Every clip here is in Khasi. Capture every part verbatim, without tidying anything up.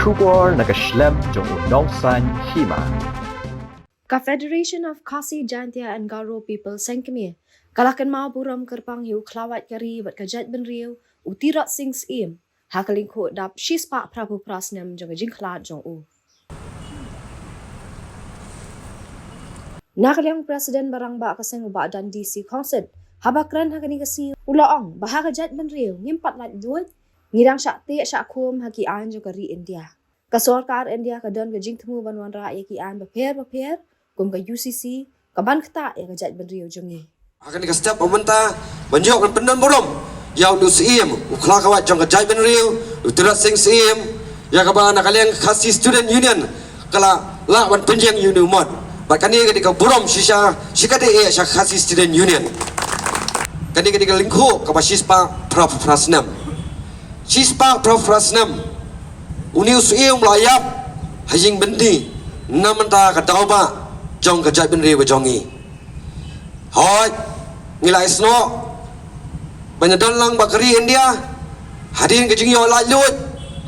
Khubor na ka shlem jong u Nongsaiñ Hima. Ka Federation of Khasi Jaintia and Garo People Seng Kmie ka la kynmaw burom kyrpang ïa u khlawait ka ri bad ka jaitbynriew u Tirot Sing Syiem ha ka lyngkhuh dap shispah phraphew phra snem jong ka jingkhlad jong u. Na ka liang President ba rangbah ka seng u Bah Dundee C Khongsit haba kren ha kane ka sngi u la ong ba ha ka jaitbynriew ngim pat laitluid, ngi dang shah teh shah khum ha ki aiñ jong ka ri India. Ka sorkar India ka don ka jingthmu ban wanrah ïa ki aiñ bapher bapher kum ka U C C ka ban ktah ïa ka jaitbynriew jong ngi. Ha kane ka step mynta ban ïoh ban pyndon burom ïa u Syiem u khlawait jong ka jaitbynriew u Tirot Sing Syiem, ïa kaba na ka liang Khasi Student Union ka la lah ban pynjeng ïa une u mot. Bad kane ka dei ka burom shisha shikatdei sha Khasi Student Union. Kane ka dei ka lyngkhuh kaba shispah phraphew phra snem. Shispah phraphew phra snem une u Syiem u la ïap ha ïing byndi na bynta ka daw bah jong ka jaitbynriew ka jong ngi. Hooid, ngi la isnoh ban ïadon lang bad ka ri India hadien ka jingïoh laitluid,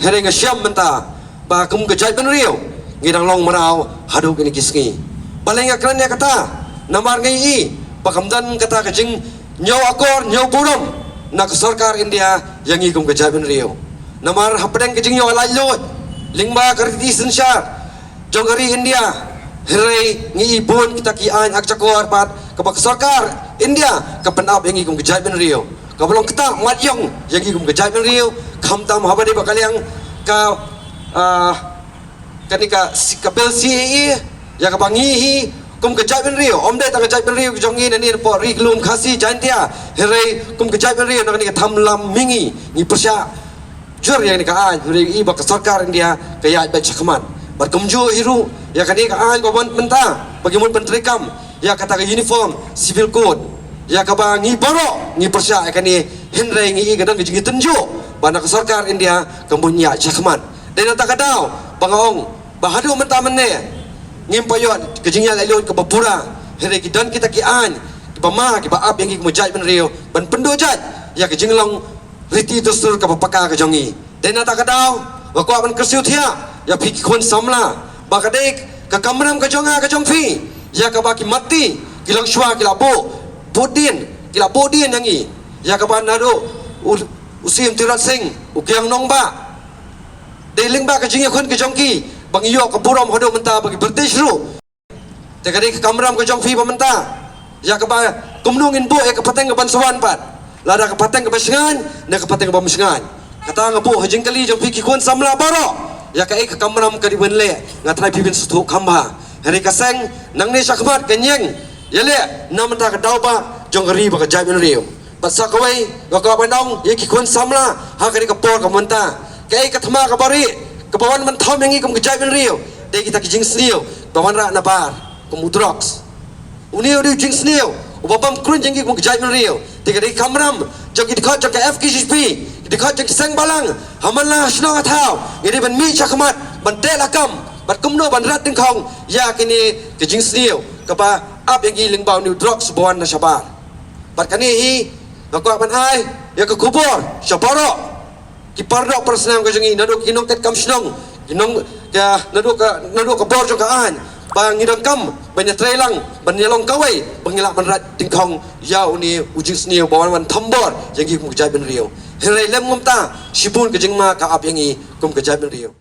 hynrei nga shem mynta ba kum ka jaitbynriew ngi dang long mraw haduh kine ki sngi. Balei nga kren ïa kata? Namar nga ïohi ba kam don kata ka jingñiew akor ñiew burom na ka sorkar India ïa ngi kum ka jaitbynriew. Namar hapdeng ka jingïoh laitluid lyngba ka riti synshar jong ka ri India, hynrei ngi i bun kita ki aiñ ak jakor pat kaba ka sorkar India ka pynap ïa ngi kum ka jaitbynriew, kaba long ktah mat ïong ïa ngi kum ka jaitbynriew. Khamtam haba dei ba ka liang ka, ah, kane ka si-, ka bill C A A ïa kaba ngi hi kum ka jaitbynriew, ym dei tang ka jaitbynriew jong ngi na ne na pdeng ri ka lum Khasi Jaintia, hynrei kum ka jaitbynriew na kane ka tham lam mihngi ngi pyrshah jur ïa kane ka aiñ, hynrei i ba ka sorkar India ka ïaid beit shakhmat. Bad kumjuh hi ruh ïa kane ka aiñ ba wan mynta ba ngi mut ban treikam ïa kata ka Uniform Civil Code, ïa kaba ngi baroh ngi pyrshah ïa kane, hynrei ngi i ka don ka jingtynjuh ba na ka sorkar India ka mut ïaid shakhmat. Dei na kata ka daw ba nga ong ba haduh mynta mynne ngim pat ïoh ka jingïaid laitluid kaba pura, hynrei ki don kita ki aiñ kiba ma kiba ap ïa ngi kum ka jaitbynriew ban pynduh jait ïa ka jinglong riti dustur kaba paka ka jong ngi. Dei na kata ka daw nga kwah ban kyrsiew thiah ïa phi ki khun samla ba ka dei ka kamram ka jong nga ka jong phi ïa kaba ki matti ki longshuwa ki la buh buh dien, ki la buh dien ïa ngi, ïa kaba naduh u, u Syiem Tirot Sing, u Kiang Nangbah, dei lyngba ka jingïakhun ka jong ki ba ngi ïoh ka burom haduh mynta ba ki British ruh. Te ka dei ka kamram ka jong phi ba mynta ïa kaba kumno ngin buh ïa ka pateng ka ban sa wan pat, lada ka pateng ka ban shngaiñ ne ka pateng ka ban shngaiñ. Kata nga buh ha jingkylli jong phi ki khun samla baroh ïa kaei ka kamram ka dei ban leh. Nga trai phi ban sngewthuh kham bha, hynrei ka seng nangne shakhmat ka ñieng ïaleh na bynta ka daw bah jong ka ri bad ka jaitbynriew. Bad sa kawei nga kwah ban ong ïa ki khun samla ha kane ka por ka mynta, kaei ka thma kaba rieh kaba wan ban thom ïa ngi kum ka jaitbynriew, dei kita ki jingsniew ba wanrah nabar kum u drugs. Une u dei u jingsniew uba bam kruiñ ïa ngi kum ka jaitbynriew. Te ka dei ka kamram jong ki dkhot jong ka F K J P, ki dkhot jong ki seng balang ha man la shnong ha thaw, ngi dei ban mih shakhmat ban teh lakam bad kumno ban rat dyngkhong ïa kine ki jingsniew kaba ap ïa ngi lyngba une u drugs ba wan na shabar. Bad kane hi nga kwah ban ai ïa ka khubor sha baroh ki paralok parasnam ka jong ngi, naduh ki nongtrei kam shnong, ki nong, ka, naduh ka, naduh ka bor jong ka aiñ, ba ngi donkam ban ïatrei lang ban ïalong kawei ba ngi lah ban rat dyngkhong ïa une u jingsniew ba wan wan thombor ïa ngi kum ka jaitbynriew. Hynrei lem kumta shibun ka jingma ka ap ïa ngi kum ka jaitbynriew.